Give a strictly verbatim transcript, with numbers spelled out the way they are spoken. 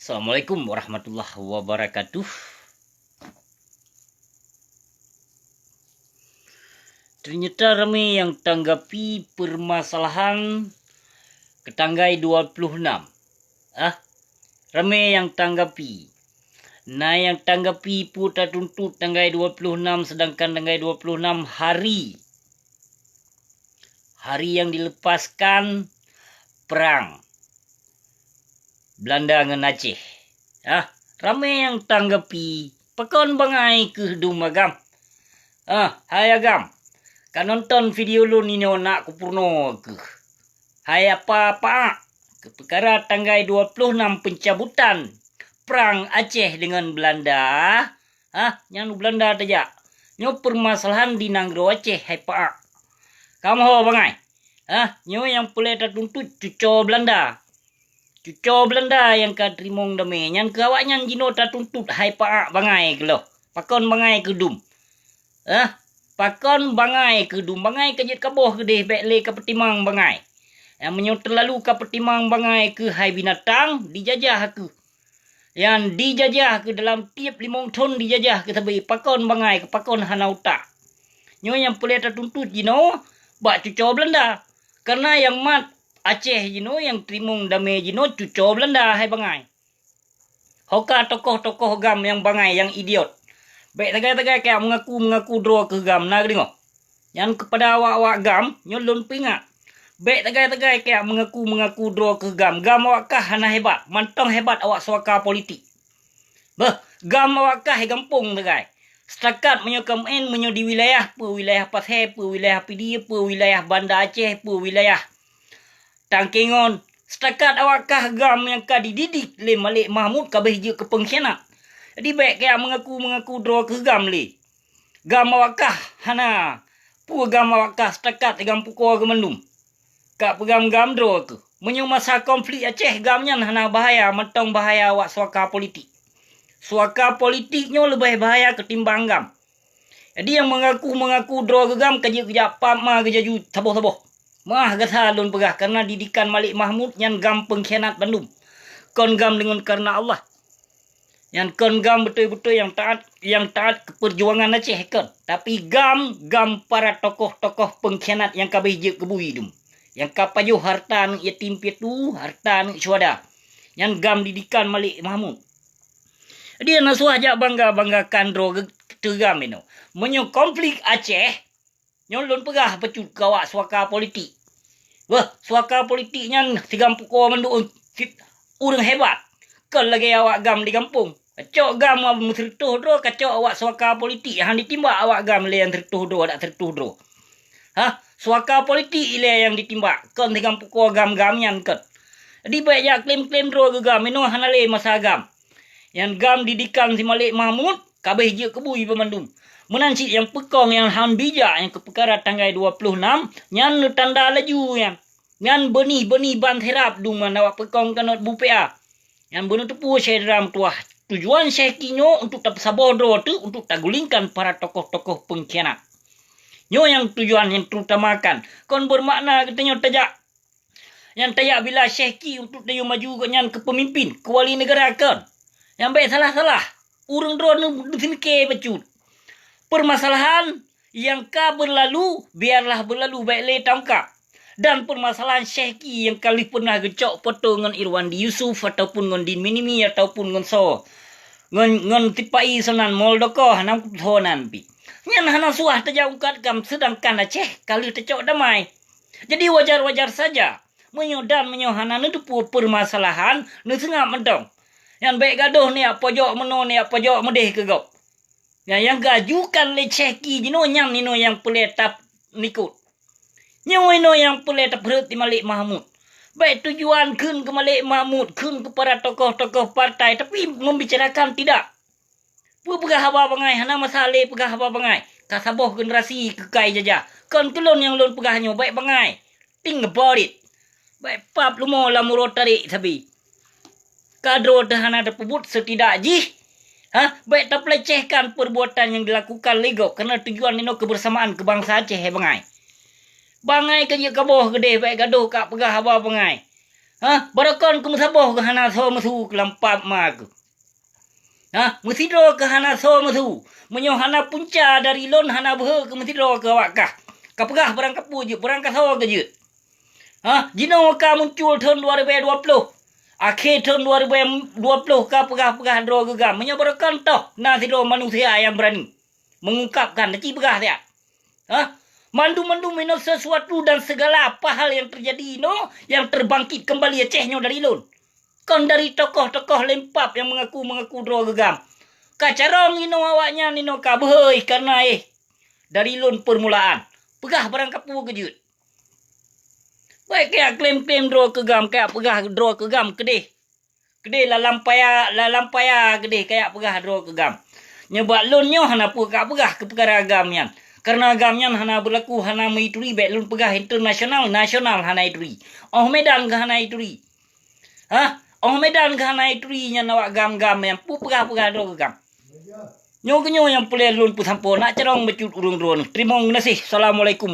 Assalamualaikum warahmatullahi wabarakatuh. Ternyata ramé nyang tanggapi permasalahan keu tanggai dua puluh enam. Ah, ramé nyang tanggapi. Na nyang tanggapi peue tatuntut tanggai dua puluh enam, sedangkan tanggai dua puluh enam hari, hari nyang dilepaskan perang Belanda ngon Aceh. Ah, ramé nyang tanggapi, pakon bangai keuh dum agam? Ah, hai agam, ka nonton video lôn inoe nak kupeurunoe keuh. Hai apa-apa, keu peukara tanggai dua puluh enam pencabutan perang Aceh dengan Belanda, ah, nyan u Belanda tajak. Nyoe permasalahan di nanggroe Aceh, hai Pak. Kamoe ho bangai. Ah, nyoe nyang peureulée tatuntut cucoe Belanda. Cucoe Belanda nyang ka teurimong damé, nyan keu awaknyan jinoe tatuntut hai Pak bangai keuh lom. Pakon bangai keuh dum? Ah, pakon bangai keuh dum? Bangai ka jeuet kaboh keudeh, bék lé kapeutimang bangai. Nyang meunyoe teulalu kapeutimang bangai keuh hai binatang, dijajah keuh. Nyan dijajah keuh dalam tieb limong thon, dijajah keuh sabe, pakon bangai keuh, pakon hana utak. Nyoe nyang peureulée tatuntut jinoe bak cucoe Belanda. Kareuna nyang mat Aceh jinoe, nyang teurimong damé jinoe cucoe Belanda hai bangai. Ho ka tokoh-tokoh GAM nyang bangai, nyang idiot. Bék sagai-sagai kajak meungaku-meungaku droe keuh GAM, na geudeungoe. Nyan keupada awak-awak GAM, nyoe lôn peuingat. Bék sagai-sagai kajak meungaku-meungaku droe keuh GAM. GAM awak kah hana hebat, mantong hebat awak suaka politik. Beuh, GAM awak kah di gampông sagai. Setakat meunyoe ka meu'en, meunyoe di wilayah, peue wilayah Pasé, peue wilayah Pidie, peue wilayah Banda Aceh, peue wilayah Tangkengon, setakat awak kah GAM nyang ka dididik lé Malik Mahmud ka abéh jeuet keu peungkhianat. Jadi bék kajak meungaku-meungaku droe keuh GAM lé. GAM awak kah hana. Peue GAM awak kah setakat di gampông ko keuh mandum. Ka peugam GAM droe keuh. Meunyoe masa konflik Aceh, GAM nyan hana bahaya, mantong bahaya awak suaka politik. Suaka politik nyoe leubeh bahaya keutimbang GAM. Jadi nyang meungaku-meungaku droe keuh GAM ka jeuet geujak pap ma geujaju saboh-saboh. Meu'ah gata lôn peugah, kareuna didikan Malik Mahmud nyan GAM peungkhianat bandum. Kon GAM deungon kareuna Allah. Nyan kon GAM beutôi-beutôi nyang taát, nyang taát keu peujuangan Aceh kon. Tapi GAM, GAM para tokoh-tokoh peungkhianat nyang ka abéh jeuet keu bui dum. Nyang ka pajoh hareuta aneuëk yatim piatu, hareuta aneuëk syuhada. Nyan GAM didikan Malik Mahmud. Jadi hana suah jak bangga-banggakan droe keuh GAM inoe. Meunyoe konflik Aceh, nyoe lôn peugah bacut keu awak suaka politik. Wah, suaka politik nyan sigampông ko mandum ureuëng hebat. Kon lagée awak GAM di gampông. Kacok GAM meusireutôh droe, kacok awak suaka politik, han ditimbak awak GAM lé nyang sireutôh droe, dak sireutôh droe. Hah, suaka politik ilée nyang ditimbak, kon sigampông ko GAM-GAM nyan kon. Jadi bék jak klaim-klaim droe keuh GAM, inoe hana lé masa GAM. Nyan GAM didikan si Malik Mahmud, ka abéh jeuet keu bui banmandum. Meunan cit nyang peukong nyang han bijak nyang keu peukara tanggai dua puluh enam, nyan neutanda laju nyan. Nyan beunih-beunih ban sirab dum awak peukong kanot bupe a. Nyan beuneuteupeu syedara meutuwah. Tujuan Syeh Ki nyoe untuk tapeusaboh droe teuk untuk tagulingkan para tokoh-tokoh peungkhianat. Nyoe nyang tujuan nyang terutamakan. Kon beumakna geutanyoe tajak Nyang tajak bila Syeh Ki untuk tayue maju gobnyan keu peumimpin, keu wali neugara kon. Nyang bék salah-salah, ureuëng droeneuh deusineuke bacut. Peumasalahan nyang ka beurlalu, biarlah beurlalu, bék lé taungkab. Dan peumasalahan Syeh Ki nyang ka lheueh peunah geucok poto ngon Irwandi Yusuf ataupun ngon Din Minimi ataupun ngon soe, ngon, ngon sipa-i soe nan Muldoko, hana kupeutho nan pih. Nyan hana suah tajak ungkat GAM, seudangkan Aceh ka lheueh tacok damai. Jadi wajar-wajar saja meunyoe dan meunyoe hana neuteupeue peumasalahan, neuseungab mantong. Nyan bék gadôh neujak pojok meunoe, neujak pojok meudeh keu gob. Nyan nyang geuajukan lé Syeh Ki jinoe nyan inoe nyang peureulée tapeunikot. Nyoe inoe nyang peureulée tapeureuet di Malik Mahmud. Bék tujuan kheun keu Malik Mahmud, kheun keu para tokoh-tokoh partai, tapi membicarakan tidak. Peue peugah haba bangai, hana masa lé peugah haba bangai. Ka saboh generasi keukai jajah. Kon keu lôn nyang lôn peugah nyoe, bék bangai. Think about it. Bék pap leumo lam uroe tarék sabe. Ka droe teuh hana tapeubuet seutidak jih, ha, bék tapeulecehkan peurbuatan nyang dilakukan lé gob, kareuna tujuan inoe keubeusamaan keu bansa Aceh, hai bangai. Bangai ka jeuet kaboh keudeh, bék gadôh ka peugah haba bangai. Ha, barokon keu meusaboh keu hana soe meusu keu lam pap ma keu. Ha, meusidroe keu hana soe meusu. Meunyoe hana punca dari lôn, hana beuhe keu meusidroe keu awak kah. Ka peugah barang kapeue jeuet, barang kasoe keu jeuet. Ha, jinoe ka muncul thon dua ribèe dua ploh. Akhé thon dua ribèe dua ploh ka peugah-peugah droe geugam. Meunyoe barokon toh na sidroe manusia nyang beurani meungungkapkan, ci peugah siat. Ha? Mandum-mandum inoe sesuatu dan segala apa hal yang terjadi inoe, yang terbangkit kembali Aceh nyoe dari lôn. Kon dari tokoh-tokoh lempap nyang mengaku-mengaku droe geugam. Ka carông inoe awaknyan inoe ka beuhôi karena éh dari lôn permulaan. Peugah barang kapeue keu jeuet. Bèk kajak klaim-klaim droe keu gam, kajak peugah droe keu gam keudeh. Keudeh lam paya, lam paya keudeh kajak peugah droe keu gam. Nyoe bak lôn nyoe hana peue kajak peugah keu peukara gam nyan. Karena gam nyan hana beulaku, hana meuturi, bèk lôn peugah internasional, nasional hana ituri. Óh Medan keu hana ituri. Hah? Óh Medan keu hana ituri nyan awak gam-gam nyan peue peugah-peugah droe keu gam. Nyoe keuh nyoe nyang peureulèe lôn peusampoe, nak carông bacut ureueng droeneuh. Teurimong geunaséh. Assalamualaikum.